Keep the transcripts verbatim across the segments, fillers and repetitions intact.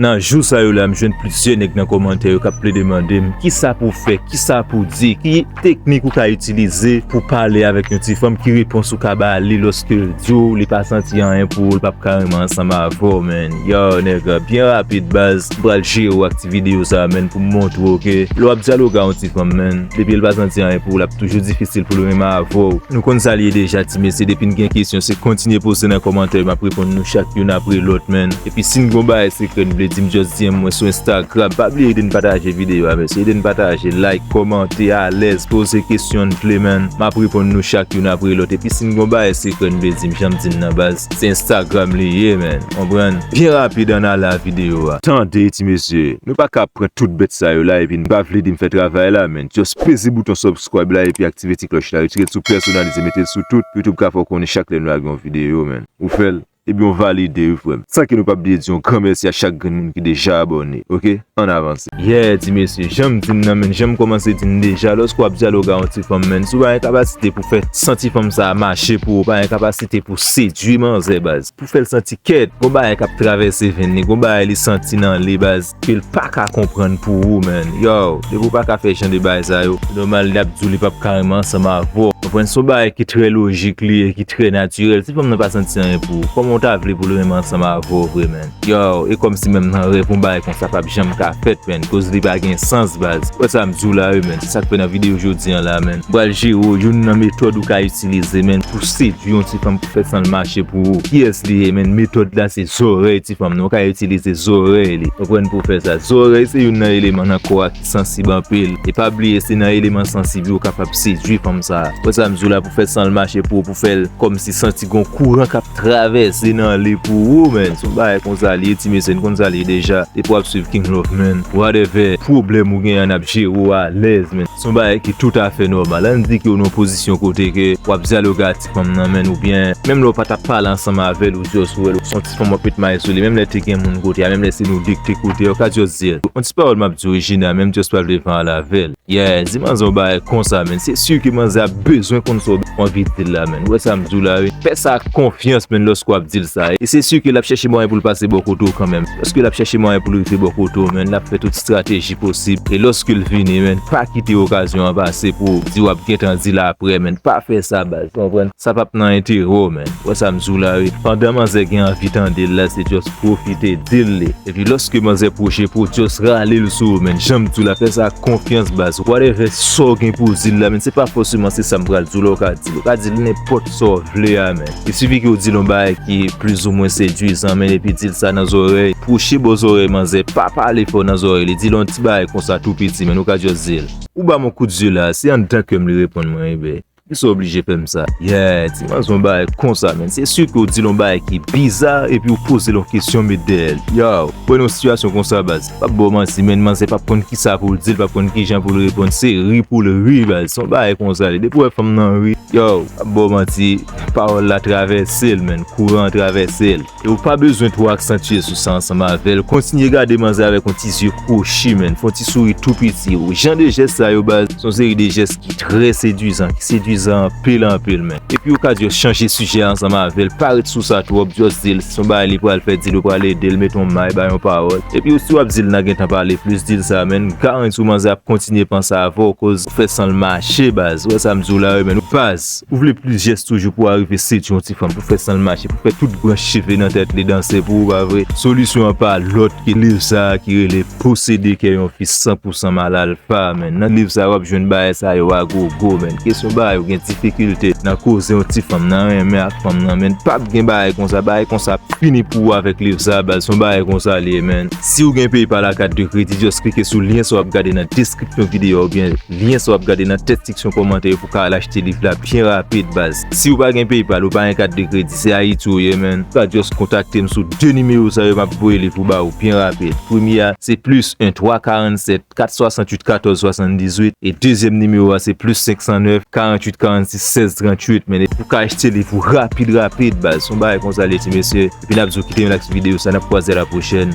Nan jou sa yo la, m jwenn plizyè nèg nan kòmantè yo k ap plede mande m, kisa pou w fè, kisa pou w di, ki teknik ou ka itilize pou w pale avèk yon ti fanm, ki repons ou ka ba li lòske l di w li pa santi anyen pou ou, li p ap kareman ansanm avè w, man. Yo, nèg, byen rapid, baz, m pral jere w ak ti videyo sa a, man, pou m montre w ke lè w ap dyaloge a yon ti fanm, man, depi l pa santi anyen pou ou, l ap toujou difisil pou l renmen avè w. Nou konn sa l ye deja, ti mesye, depi n gen kesyon, se kontinye poze nan kòmantè, m ap reponn nou chak youn apre lòt, man. Epi si n gon bagay sekrè n vle di m, just D M mwen sou Instagram. Pa bliye ede n pataje videyo a, mesye. Ede n pataje, like, kòmante, alèz, poze kesyon n vle, man. M ap reponn nou chak youn apre lòt. Epi si n gon bagay sekrè n vle di m, jan m di n nan baz, se Instagram li ye, man. Konprann? Byen rapid, ann ale a videyo a. Tande, ti mesye, nou pa ka pran tout bèt sa yo la epi n pa vle di m fè travay la, man. Just peze bouton subscribe la epi aktive ti klòch la. Retire l sou pèsonalize, mete l sou tout. YouTube ka fè w konnen chak lè n lage yon videyo, man. Ou fè l, ebyen w valide wi, frè m. San ke nou p ap bliye di yon gran mèsi a chak grenn moun ki deja abòne, oke? Ann avanse. Yeah, ti mesye, jan m di n nan, man, jan m kòmanse di n deja, lòske w ap dyaloge a yon ti fanm, man, si w pa gen kapasite pou fè santi fanm sa a mache pou ou, pa gen kapasite pou sedui manzè, baz, pou fè l santi kèt, gon bagay k ap travèse venn li, gon bagay li santi nan li, baz, ke l pa ka konprann pou ou, man. Yo, depi w pa ka fè jan de bagay sa yo, nòmal, li ap di w li p ap kareman ansanm avè w. Konprann, se yon bagay ki trè lojik li ye, ki trè natirèl. Si fanm nan pa santi anyen pou ou, kòman w ta vle pou l renmen ansanm avè w vre, man? Yo, e kòmsi menm nan rèv yon bagay konsa p ap janm ka fèt, man, koz li pa gen sans, baz. Ou wè sa m di w la, wi, man. Se sa k fè nan videyo jodi a la, man, m pral jere w youn nan metòd ou ka itilize, man, pou sedui yon ti fanm pou fè san l mache pou ou. Kiyès li ye, man? Metòd la se zòrèy ti fanm nan. Ou ka itilize zòrèy li. Konprann, pou fè sa. Zòrèy se youn nan eleman nan kò a ki sansib anpil. E pa bliye, se nan eleman sansib yo ou kapab sedui fanm sa a. Ou wè sa m di w la, pou fè san l mache pou ou, pou fè l kòmsi santi gon kouran k ap travèse nan li pou ou, man. Se yon bagay konsa li ye, ti mesye, n konn sa li ye deja. Depi w ap swiv King Love, man, whatever pwoblèm ou genyen, n ap jere w alèz, man. Se yon bagay ki toutafè nòmal. Ann di ke w nan yon pozisyon kote ke w ap dyaloge a ti fanm nan, man, oubyen menm lè w pa t ap pale ansanm avè l, ou just wè l, ou se yon ti fanm w ap met may sou li, menm lè te gen moun kote a, menm lè se nou de k te kote a, ou ka just di l, yon ti pawòl m ap di w, Regina, menm just pa vle pale avè l. Yeah, di manzè yon bagay konsa, man. Se si ke manzè ap bezwen konn sa w anvi di l la, man. Ou wè sa m di w la, wi. Fè sa ak konfyans, man, lòske w ap di l sa. E se si ke l ap chèche mwayen pou l pase bò kote w kanmenm. Lòske l ap chèche mwayen pou l rive bò kote w, man, l ap fè tout estrateji posib. E lòske l vini, man, pa kite okazyon an pase pou w di w ap gentan di l apre, man. Pa fè sa, baz. Konprann? Sa p ap nan enterè w, man. Ou wè sa m di w la, wi. Pandan manzè gen anvi tande l la, se just pwofite di l li. Epi lòske manzè pwoche pou w, just rale l sou ou, man. Jan m di w la, fè sa ak konfyans, baz. Whatever sa w gen pou w di l la, man, se pa fòseman se sa m pral di w la, ou ka di l. Ou ka di l nenpòt sa w vle a, man. Il sifi ke w di l yon bagay ki plizoumwen sedwizan, man, epi di l sa nan zòrèy. Pwoche bò zòrèy manzè, pa pale fò nan zòrèy li. Di l yon ti bagay konsa tou piti, man, ou ka just di l, ou ba m yon kout zye la, se anndan kè m li reponn mwen, ebyen. Kisa w oblije fè m sa? Yeah, ti manzè, yon bagay konsa, man. Se si ke w di l yon bagay ki biza, epi w poze l yon kesyon, met dèyè l. Yo, pran yon sitiyasyon konsa, baz. P ap ba w manti, man, manzè p ap konn kisa pou l di l, p ap konn kijan pou l reponn. Se ri pou l ri, baz. Se yon bagay konsa li. Depi w wè fanm nan ri, yo, p ap ba w manti, pawòl la travèse l, man. Kouran an travèse l. E ou pa bezwen twò aksantye sou sa ansanm avè l. Kontinye gade manzè avèk yon ti zye kwochi, man. Fè yon ti souri tou piti. Jan de jès sa yo, baz, se yon seri de jès ki trè sedwizan, ki sedwizan anpil, anpil, man. Epi ou ka just chanje sijè a ansanm avè l. Pa ret sou sa twòp, just di l. Si se yon bagay li pral fè, di l ou pral ede l, mete yon may, bay yon pawòl. Epi si w ap di l n a gentan pale plis, di l sa, man. M garanti w manzè ap kontinye panse avè w, koz ou fè san l mache, baz. Ou wè sa m di w la, wi, man. Baz. Ou vle plis jès toujou pou w arive sedui yon ti fanm, pou fè san l mache, pou fè tout branch cheve nan tèt li danse pou ou, pa vre? Solisyon an pa lòt ke liv sa a ki rele Posede kè yon fi san pou san mal alfa, man. Nan liv sa a, w ap jwenn bagay sa yo a gogo, man. Kesyon bagay ou gen difikilte nan koze yon ti fanm, nan renmen ak fanm nan, man. P ap gen bagay konsa, bagay konsa ap fini pou ou avèk liv sa a, baz. Se yon bagay konsa li ye, man. Si w gen PayPal ak kat de kredi, just klike sou lyen sa w ap gade nan deskripsyon videyo a, oubyen lyen sa w ap gade nan tèt seksyon kòmantè yo pou w ka al achte liv la byen rapid, baz. Si w pa gen PayPal, ou pa gen kat de kredi, se Ayiti w ye, man, ou ka just kontakte m sou de nimewo sa yo, m ap voye liv ou ba ou byen rapid. Premye a, se plis en twa karannsèt kat swasantuit katòz swasanndizuit, e dezyèm nimewo a, se plis senk san nèf karanntuit karannsis sèz tranntuit, man, pou w ka achte liv ou rapid, rapid, baz. Se yon bagay konsa li ye, ti mesye. Epi n ap di w kite yon like sou videyo sa, n ap kwaze a la pwochèn.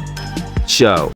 Tchaw.